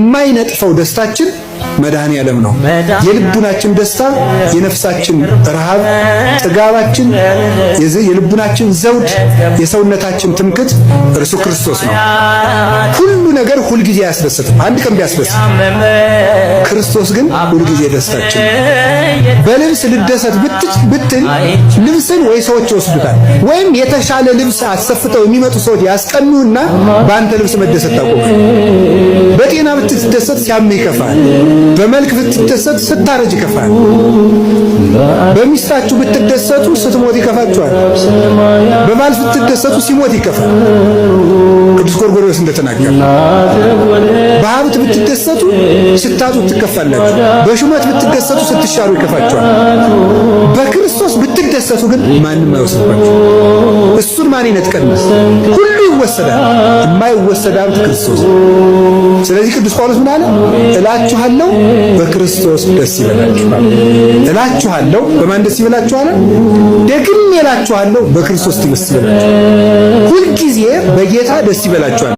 የማይነጥፈው ደስታችን መድኃኔ ዓለም ነው። የልቡናችን ደስታ፣ የነፍሳችን ረሃብ፣ ጥጋባችን፣ የልቡናችን ዘውድ፣ የሰውነታችን ትምክት እርሱ ክርስቶስ ነው። ሁሉ ነገር ሁልጊዜ አያስደስትም። አንድ ቀን ቢያስደስት፣ ክርስቶስ ግን ሁልጊዜ ደስታችን ነው። በልብስ ልደሰት ብትል ልብስን ወይ ሰዎች ይወስዱታል፣ ወይም የተሻለ ልብስ አሰፍተው የሚመጡ ሰዎች ያስቀኑና በአንተ ልብስ መደሰት ታቆማለህ። በጤና ብትደሰት ሲያምህ ይከፋል። በመልክ ብትደሰት ስታረጅ ይከፋል። በሚስታችሁ ብትደሰቱ ስትሞት ይከፋችኋል። በባል ብትደሰቱ ሲሞት ይከፋል። ቅዱስ ጎርጎርዮስ እንደተናገረ በሀብት ብትደሰቱ ስታጡ ትከፋላችሁ። በሹመት ብትደሰቱ ስትሻሩ ይከፋችኋል። በክርስቶስ ብትደሰቱ ግን ማንም አይወስድባችሁ። እሱን ማን ይነጥቀናል? ሁሉ ይወሰዳል። የማይወሰድ ሀብት ክርስቶስ። ስለዚህ ቅዱስ ጳውሎስ ምን አለ? እላችኋለሁ በክርስቶስ ደስ ይበላችኋል። እላችኋለሁ በማን ደስ ይበላችኋል? ደግሜ እላችኋለሁ በክርስቶስ ደስ ይበላችኋል። ሁልጊዜ በጌታ ደስ ይበላችኋል።